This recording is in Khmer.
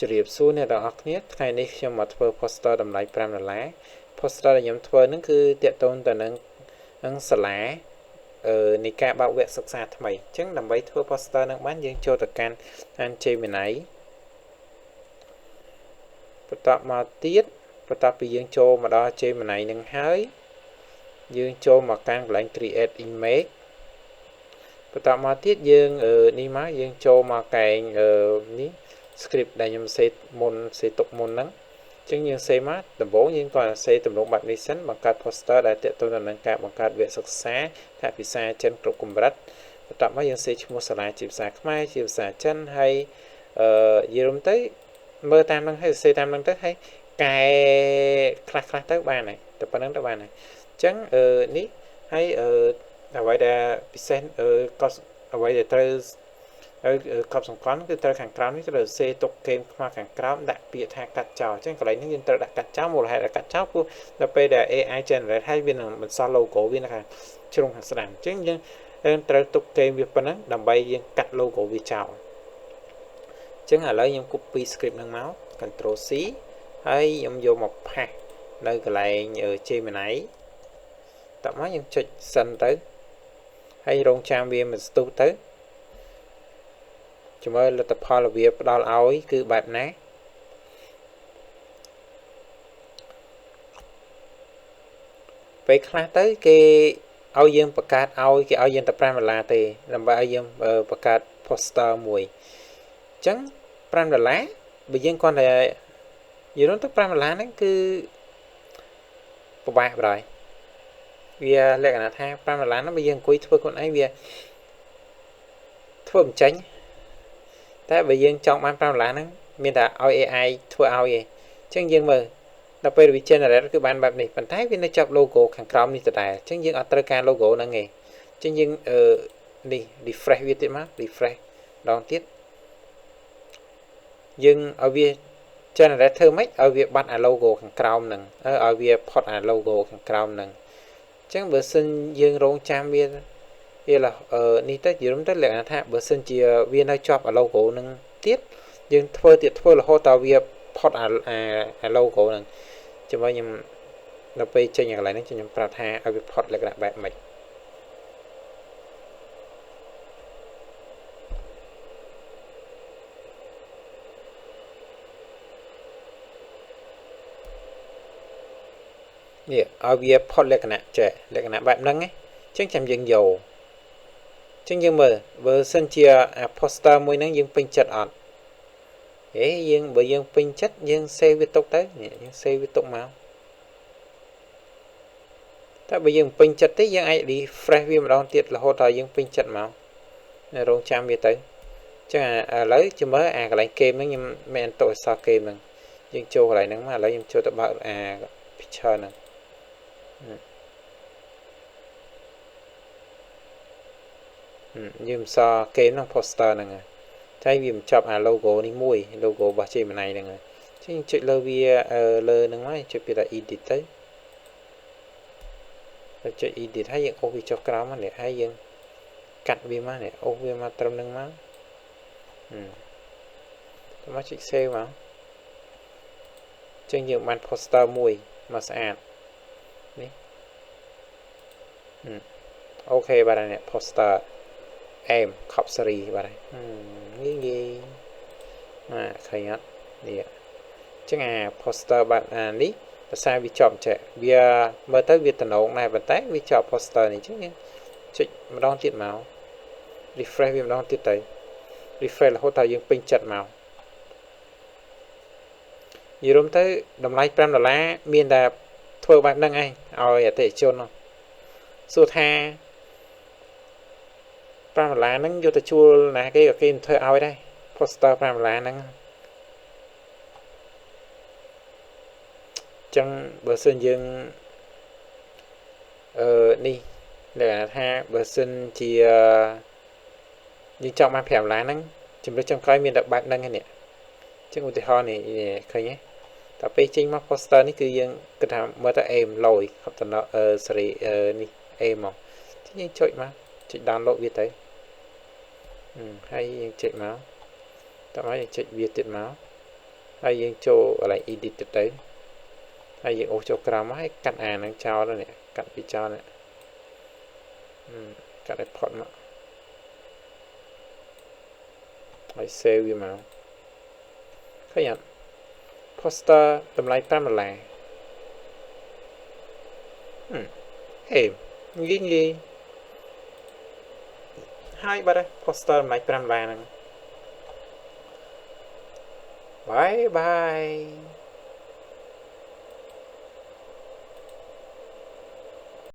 ជម្រាបសួរអ្នកទាំងអស់គ្នាថ្ងៃនេះខ្ញុំមកធ្វើ poster តម្លៃ5ដុល្លារ poster ដែលខ្ញុំធ្វើហ្នឹងគឺទាក់ទងទៅនឹងសាលានៃការបើកវគ្គសិក្សាថ្មីអញ្ចឹងដើម្បីធ្វើ poster ហ្នឹងបានយើងចូលទៅកាន់ Gemini បន្តមកទៀតបន្ទាប់ពីយើងចូលមកដល់ Gemini នឹងហើយយើងចូលមកកាន់កន្លែង create image បន្តមកទៀតយើងនេះមកយើងចូលមកកែងនេះ script ដែលខ្ញុំសេមុនសេទុកមុនហ្នឹងអញ្ចឹងយើងសេមកដំបូងយើងក៏សេទម្រង់បែបនេះសិនបង្កើត poster ដែលទាក់ទងទៅនឹងការបង្កើតវគ្គសិក្សាថាភាសាចិនគ្រប់កម្រិតបន្ទាប់មកយើងសេឈ្មោះសាលាជាភាសាខ្មែរជាភាសាចិនហើយយល់ទៅមើលតាមហ្នឹងហើយសេតាមហ្នឹងទៅហើយកែខ្លះខ្លះទៅបានហើយតែប៉ុណ្្នឹងទៅបានហើយអញ្ចឹងនេះហើយអ្វីដែលពិសេសក៏អ្វីដែលត្រូវហើយកប់សង្កត់គឺត្រូវខាងក្រោមនេះត្រូវសេទុកគែមខ្មៅខាងក្រោមដាក់ពាក្យថាកាត់ចោលអញ្ចឹងកន្លែងនេះយើងត្រូវដាក់កាត់ចោលមូលហេតុដែលកាត់ចោលព្រោះដល់ពេលដែល AI generate ហើយវានឹងបន្សល់ logo វានៅខាងជ្រុងខាងស្ដាំអញ្ចឹងយើងត្រូវទុកគែមវាប៉ុណ្ណឹងដើម្បីយើងកាត់ logo វាចោលអញ្ចឹងឥឡូវខ្ញុំ copy script ហ្នឹងមក Ctrl C ហើយខ្ញុំយកមកផាសនៅកន្លែង Gemini តោះមកយើងចុចសិនទៅហើយរងចាំវាមួយស្ទុះទៅចាំមើលលទ្ធផលវាផ្ដល់ឲ្យគឺបែបណាពេលខ្លះទៅគេឲ្យយើងបង្កើតឲ្យគេឲ្យយើងតែ5ដុល្លារទេដើម្បីឲ្យយើងបង្កើត poster មួយអញ្ចឹង5ដុល្លារបើយើងគ្រាន់តែយល់ទៅ5ដុល្លារហ្នឹងគឺពិបាកបណ្ដោយវាលក្ខណៈថា5ដុល្លារហ្នឹងបើយើងអង្គុយធ្វើខ្លួនឯងវាធ្វើមិនចេញតែបើយើងចង់បាន5ដុល្លារហ្នឹងមានតែឲ្យ AI ធ្វើឲ្យឯងអញ្ចឹងយើងមើលដល់ពេលវា generate គឺបានបែបនេះប៉ុន្តែវានៅចាប់ logo ខាងក្រោមនេះដដែលអញ្ចឹងយើងអត់ត្រូវការ logo ហ្នឹងឯងអញ្ចឹងយើងនេះ refresh វាទៀតមក refresh ម្ដងទៀតយើងឲ្យវា generate ធ្វើម៉េចឲ្យវាបាត់អា logo ខាងក្រោមហ្នឹងឲ្យវាផុតអា logo ខាងក្រោមហ្នឹងអញ្ចឹងបើសិនយើងរងចាំវានេះទៅយល់ទៅលក្ខណៈថាបើសិនជាវានៅជាប់អា logo ហ្នឹងទៀតយើងធ្វើទៀតធ្វើរហូតដល់វាផុតអា logo ហ្នឹងចាំខ្ញុំដល់ពេលចេញកន្លែងហ្នឹងខ្ញុំប្រាប់ថាឲ្យវាផុតលក្ខណៈបែបម៉េចនេះឲ្យវាផុតលក្ខណៈចេះលក្ខណៈបែបហ្នឹងអញ្ចឹងចាំយើងយកអញ្ចឹងយើងមើលបើសិនជាអា poster មួយហ្នឹងយើងពេញចិត្តអត់ហេយើងបើយើងពេញចិត្តយើង save វាទុកទៅយើង save វាទុកមកតែបើយើងពេញចិត្តទេយើងអាច refresh វាម្ដងទៀតរហូតដល់យើងពេញចិត្តមករងចាំវាទៅអញ្ចឹងឥឡូវចាំមើលអាកន្លែង game ហ្នឹងខ្ញុំមិនទុកអក្សរ game ហ្នឹងយើងចូលកន្លែងហ្នឹងមកឥឡូវខ្ញុំចូលទៅបើកអា picture ហ្នឹងយើងមិនសល់គេក្នុង poster ហ្នឹងតែវាមិនចាប់អា logo នេះមួយ logo របស់ Gemini ហ្នឹងអញ្ចឹងចុចលើវាលើហ្នឹងមកចុចពាក្យថា edit ទៅហើយចុច edit ហើយយើងអូសវាចុះក្រោមមកនេះហើយយើងកាត់វាមកនេះអូសវាមកត្រឹមហ្នឹងមកទៅមកចុច save មកអញ្ចឹងយើងបាន poster មួយមកស្អាតនេះអូខេបាទនេះ poster អែមខប់សេរីបាទងាយងាយណាឃើញអត់នេះអញ្ចឹងអា poster បែបអានេះភាសាវាជាប់ចេះវាមើលទៅវាតំណងដែរប៉ុន្តែវាជាប់ poster នេះអញ្ចឹងយើងចុចម្ដងទៀតមក refresh វាម្ដងទៀតទៅ refresh រហូតដល់យើងពេញចិត្តមកនិយាយរួមទៅតម្លៃ5ដុល្លារមានតែធ្វើបែបហ្នឹងឯងឲ្យអតិថិជនសួរថា5ដុល្លារហ្នឹងយកទៅជួលណាគេក៏គេមិនធ្វើឲ្យដែរ poster 5ដុល្លារហ្នឹងអញ្ចឹងបើសិនយើងនេះលក្ខណៈថាបើសិនជាយើងចង់បាន5ដុល្លារហ្នឹងជំរឿចុងក្រោយមានតែបែបហ្នឹងឯនេះអញ្ចឹងឧទាហរណ៍នេះឃើញទេតែពេលចេញមក poster នេះគឺយើងគិតថាមើលទៅអេមលយខប់តំណសេរីនេះអេមមកយើងចុចមកចុច download វាទៅហើយយើងចុចមកតោះមកយើងចុចវាទៀតមក ហើយយើងចូលកន្លែង edit ទៅហើយយើងអូសចូលក្រោមមកហើយកាត់អាហ្នឹងចោលនេះកាត់ពីចោលនេះកាត់ឲ្យផុតមកហើយ save វាមកឃើញអត់ poster តម្លៃ5ដុល្លារហេងាយងាយហើយបាត់ហើយ poster តម្លៃ5ដុល្លារហ្នឹង។ Bye bye.